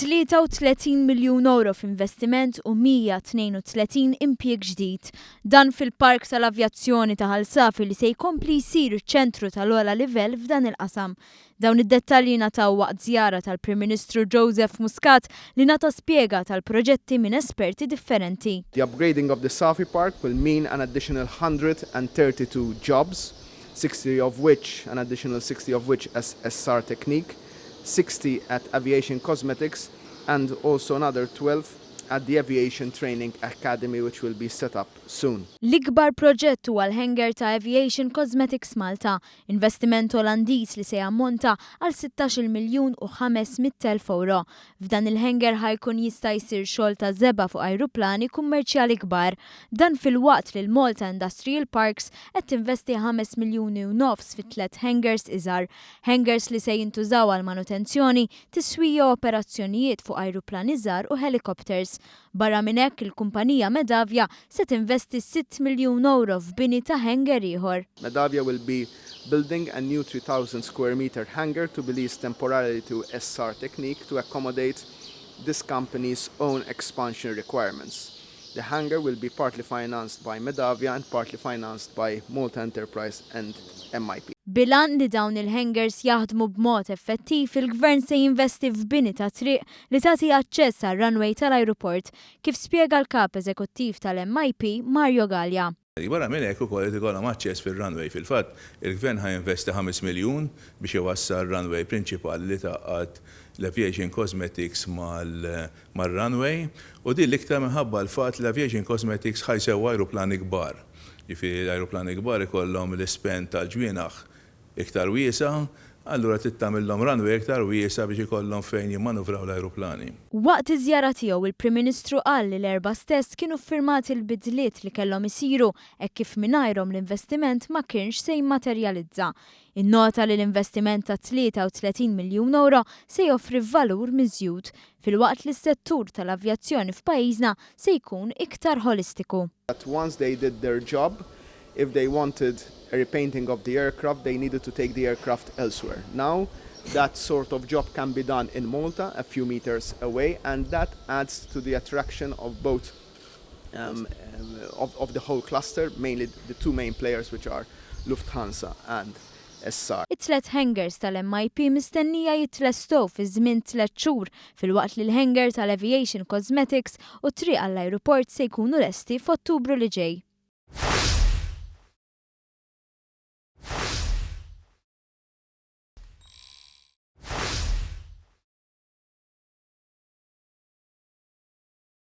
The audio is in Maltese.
33 miljun ewro f'investiment u 132 impjieg ġdid. Dan fil-Park tal-Avjazzjoni ta' Ħal Safi li se jkompli jsir ċentru tal-ogħla livell f'dan il-qasam. Dawn id-dettalji ngħataw waqt żjara tal-Prim Ministru Joseph Muscat li ngħata spjega tal-proġetti minn esperti differenti. The upgrading of the Safi Park will mean an additional 132 jobs, 60 of which, an additional 60 of which as SR Technique, 60 at Aviation Cosmetics and also another 12 at the Aviation Training Academy, which will be set up soon. L-ikbar proġett huwa l-hangar ta' Aviation Cosmetics Malta, investiment Olandiż li se jammonta għal 16 miljun u 500,000 ewro. F'dan il-hangar ħa jkun jista' jsir xogħol ta' żebgħa fuq ajruplani kummerċjali kbar. Dan filwaqt li l-Malta Industrial Parks qed tinvesti 5 miljuni u nofs fi tliet hangars iżgħar. Hangars li se jintużaw għal manutenzjoni, tiswija u operazzjonijiet fuq ajruplani żgħar u helikopters. Barra minn hekk, il-kumpanija Medavia se tinvesti 6 miljun ewro f'bini ta' hangar ieħor. Medavia will be building a new 3,000 square meter hangar to be leased temporarily to SR Technique to accommodate this company's own expansion requirements. The hangar will be partly financed by Medavia and partly financed by Malta Enterprise and MIP. Bil-għan li dawn il-hangars jaħdmu b'mod effettiv, il-gvern se jinvesti f'bini ta' triq li tagħti aċċess għal runway tal-ajruport, kif spjega l-kap eżekuttiv tal-MIP Mario Gallia. Barra minn hekk ukoll qed ikollhom aċċess fir-runway. Fil-fatt, il-gvern ħa jinvesti 5 miljun biex iwassal runway prinċipali li tgħaqqad l-Aviation Cosmetics mar-runway u din l-iktar minħabba l-fatt li l-Aviation Cosmetics ħa jsewwu ajruplani kbar. Jiġifieri l-ajruplani kbar ikollhom l-ispan tal-ġwienaħ iktar wiesa', allura trid tagħmilhom runway iktar wiesa' biex ikollhom fejn jimmanuvraw l-ajruplani. Waqt iż-żjara tiegħu, il-Prim Ministru qal li l-Erbgħa stess kienu ffirmati l-bidliet li kellhom isiru hekk kif mingħajrhom l-investiment ma kienx se jimmaterjalizza. Innota li l-investiment ta' 33 miljun ewro se joffri valur miżjud, filwaqt li s-settur tal-avjazzjoni f'pajjiżna se jkun iktar ħolistiku. That once they did their job, if they wanted a repainting of the aircraft, they needed to take the aircraft elsewhere. Now, that sort of job can be done in Malta, a few meters away, and that adds to the attraction of both of the whole cluster, mainly the two main players, which are Lufthansa and SR. It-tlet hangars tal-MIP mistennija jitlestow fi żmien 3 xhur, filwaqt li l-hangar tal-Aviation Cosmetics u triq għall-ajruport se jkunu lesti f'Ottubru li ġej.